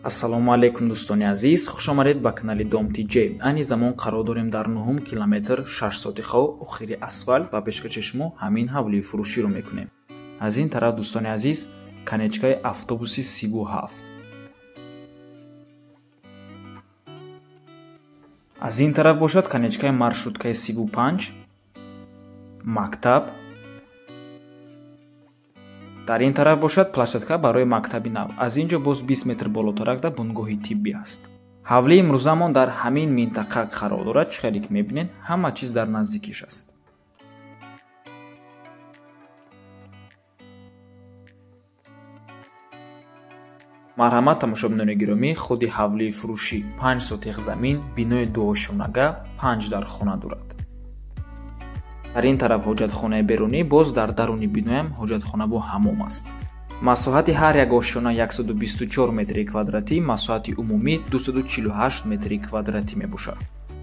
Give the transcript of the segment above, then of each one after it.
Ассалому алайкум дӯстони азиз, хуш омадед ба канали Дом ТЖ. Айни замон қарор дорем дар 9 километр 6 сотиха охири асфалт ва пешкаши шумо ҳамин ҳавлии фурӯширо мекунем. Аз ин тараф дӯстони азиз, конечкаи автобуси 37. Аз ин тараф бошад конечкаи маршруткаи 35, мактаб. Дар ин тараф бошад площадка барои мактаби нав. Аз ин ҷо боз 20 метр болотарак дар бунгоҳи тиббӣ аст. Ҳавлии имрӯзамон дар ҳамин минтақа қарор дорад. Чӣ хеле ки мебинед, ҳама чиз дар наздикиш аст. Марҳамат тамошобинони гиромӣ, худи ҳавлии фурӯшӣ 5 сотиқ замин, бинои дуошонага, 5 дар хона дорад. Дар ин тараф ҳоҷатхонаи берунӣ, боз дар даруни биноям ҳоҷатхона бо ҳамом аст. Масоҳати ҳар як ошёна 124 метри квадратӣ, масоҳати умумӣ 248 метри квадратӣ мебошад.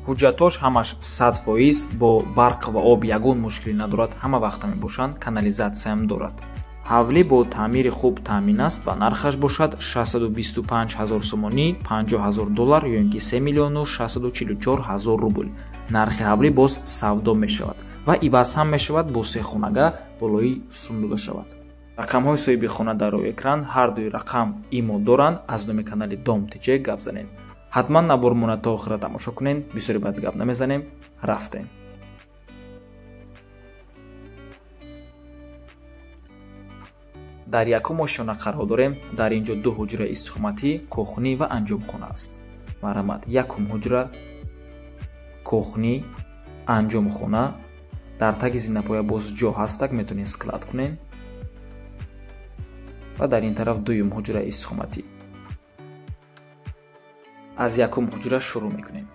Ҳуҷҷатош ҳамаш 100% бо барқ ва об ягон мушкилӣ надорад, ҳама вақта мебошанд, канализатсиям дорад. Ҳавлӣ бо таъмири хуб таъмин аст ва нархаш бошад 625 000 сомонӣ, 50 000 доллар ё ин ки 3 644 000 рубл. Нархи ҳавлӣ боз савдо мешавад ва иваз ҳам мешавад, бо се хонага болои сум дода шавад. Рақамҳои соҳиби хона дар рӯи экран, ҳар дуи рақам имо доранд. Аз номи канали Дом ТЖ гап занем. Ҳатман навормона то охира тамошо кунед, бисёре бад гап намезанем. Рафтем. Дар якум ошёна қарор дорем. Дар ин ҷо ду ҳуҷраи истиқоматӣ, кухнӣ ва анҷомхона аст. Марҳамат, якум ҳуҷра, кухнӣ, анҷомхона. Дар таги зинапоя боз ҷо ҳастак, метавонед склад кунед. Ва дар ин тараф дуюм ҳуҷраи истиқоматӣ. Аз якум ҳуҷра шурӯъ мекунем.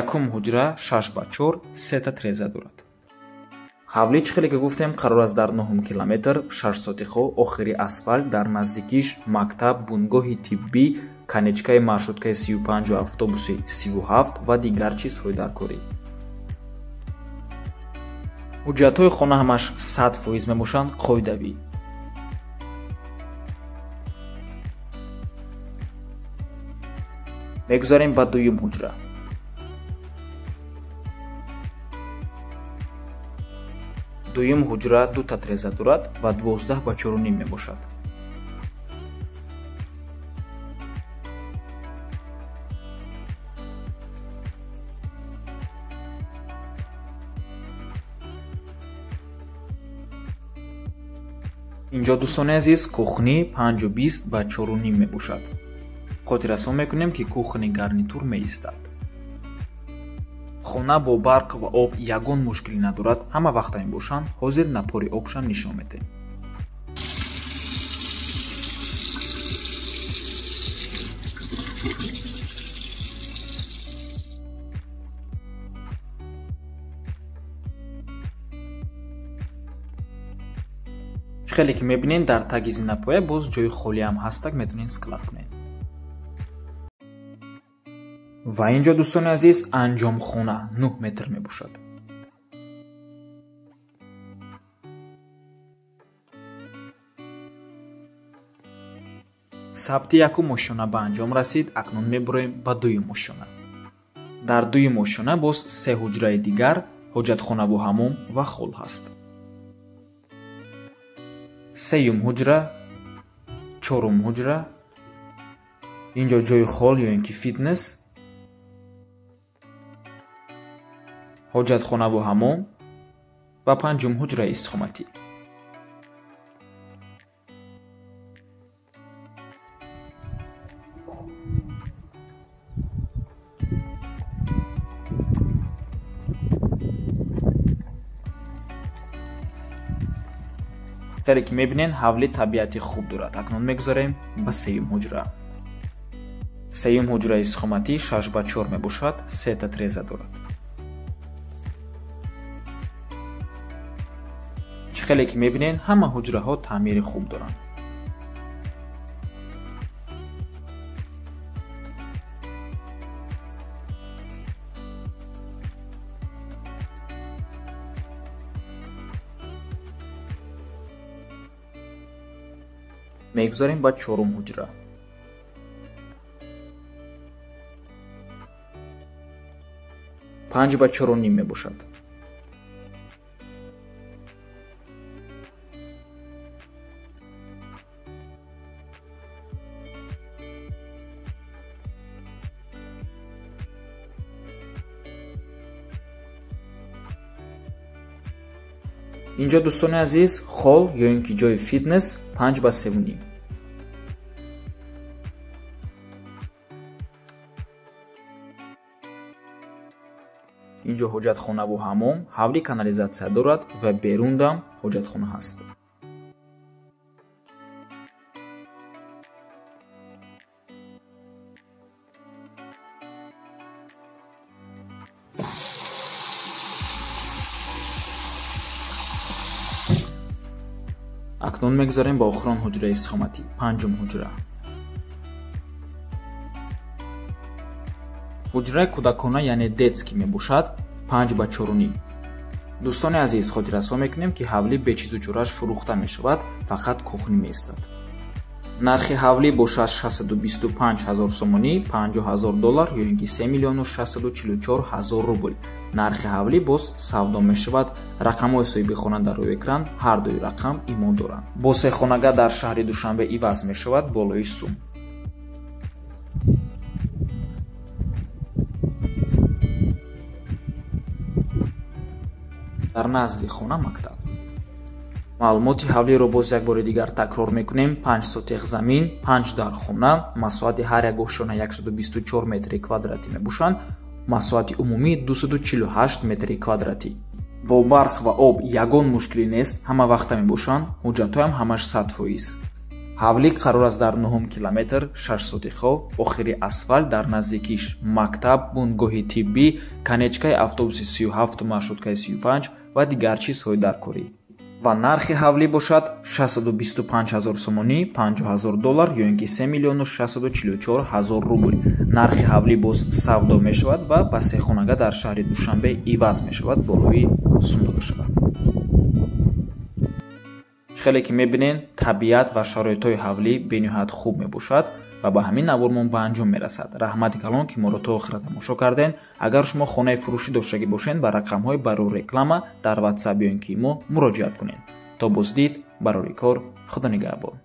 Якум ҳуҷра 6 ба 4, сета треза дорад. Ҳавлӣ чӣ хеле ки гуфтем, қарор аст дар 9 километр, 6 сотиха, охири асфалт, дар наздикиш мактаб, бунгоҳи тиббӣ, конечкаи маршруткаи 35 ва автобуси 37 ва дигар чизҳои даркорӣ. Ҳуҷҷатҳои хона ҳамаш 100% мебошанд, қоидавӣ. Мегузарем ба дуюм ҳуҷра. Дуюм ҳуҷра дута треза дорад ва 12 ба 4,5 мебошад. Инҷо дӯстони азиз, кухнӣ 5,20 ба 4,5 мебошад. Хотиррасон мекунем, ки кухни гарнитур меистад. Хона бо барқ ва об ягон мушкилӣ надорад, ҳама вақта мебошанд. Ҳозир напори обшам нишон медиҳем. Чӣ хеле ки мебинед, дар таги зинапоя боз ҷои холиам ҳастак, метавонед склад кунед. Ва ин ҷо дӯстони азиз, анҷомхона 9 метр мебошад. Сабти якум ошёна ба анҷом расид. Акнун мебуроем ба дуюм ошёна. Дар дуюм ошёна боз се ҳуҷраи дигар, ҳоҷатхона бо ҳамом ва хол ҳаст. Сеюм ҳуҷра, чорум ҳуҷра, ин ҷо ҷои хол ё ин ки фитнес, ҳоҷатхона бо ҳамом ва панҷум ҳуҷраи истиқоматӣ. Таре ки мебинед, ҳавлӣ табиати хуб дорад. Акнун мегузарем ба сеюм ҳуҷра. Сеюм ҳуҷраи истиқоматӣ 6 ба 4 мебошад, сета треза дорад. Чӣ хеле ки мебинед, ҳама ҳуҷраҳо таъмири хуб доранд. Мегузарем ба чорум ҳуҷра. Панҷ ба чору ним мебошад. Инҷо дӯстони азиз холл ё ин ки ҷои фитнес 5 ба 3.5. Инҷо ҳоҷатхонаву ҳамом, ҳавли канализатсия дорад ва берундам ҳоҷатхона ҳаст. Акнун мегузарем ба охирон ҳуҷраи истиқоматӣ, панҷум ҳуҷра. Ҳуҷраи кӯдакона яъне детский мебошад, 5 ба 4.5. Дӯстони азиз, хотиррасон мекунем, ки ҳавлӣ бечизу чораш фурӯхта мешавад, фақат кухни меистад. Нархи ҳавлӣ бошад 625 000 сомонӣ, 50 000 доллар ё ин ки 3 644 000 рубл. Нархи ҳавлӣ боз савдо мешавад. Рақамҳои соҳиби хона дар рӯи экран ҳар дуи рақам имо доранд. Бо се хонага дар шаҳри Душанбе иваз мешавад болои сум. Дар назди хона мактаб. Маълумоти ҳавлиро боз як бори дигар такрор мекунем. 5 сотех замин, 5 дар хона, масоҳати ҳар як ошёна 124 метри квадратӣ мебошанд, масоҳати умумӣ 248 метри квадратӣ. Бо барқ ва об ягон мушкилӣ нест, ҳама вақта мебошанд, ҳуҷҷатҳоям ҳамаш 100%. Ҳавлӣ қарор аст дар 9 километр, 6 сотихо, охири асфалт, дар наздикиш мактаб, бунгоҳи тиббӣ, конечкаи автобуси 37, маршруткаи 35 ва дигар чизҳои даркорӣ. Ва нархи ҳавлӣ бошад 625 000 сомонӣ, 50 000 доллар ё ин ки 3 644 000 рубл. Нархи ҳавлӣ боз савдо мешавад ва ба се хонага дар шаҳри Душанбе иваз мешавад, болои сум дода шавад. Хеле ки мебинед, табиат ва шароитҳои ҳавлӣ бениҳоят хуб мебошад ва ба ҳамин навормон ба анҷом мерасад. Раҳмати калон, ки моро то охира тамошо карден. Агар шумо хонаи фурӯшӣ доштагӣ бошед, ба рақамҳои барои реклама дар WhatsApp ё ин ки мо муроҷиат кунед. То боздид, барори кор, Худо нигаҳбон.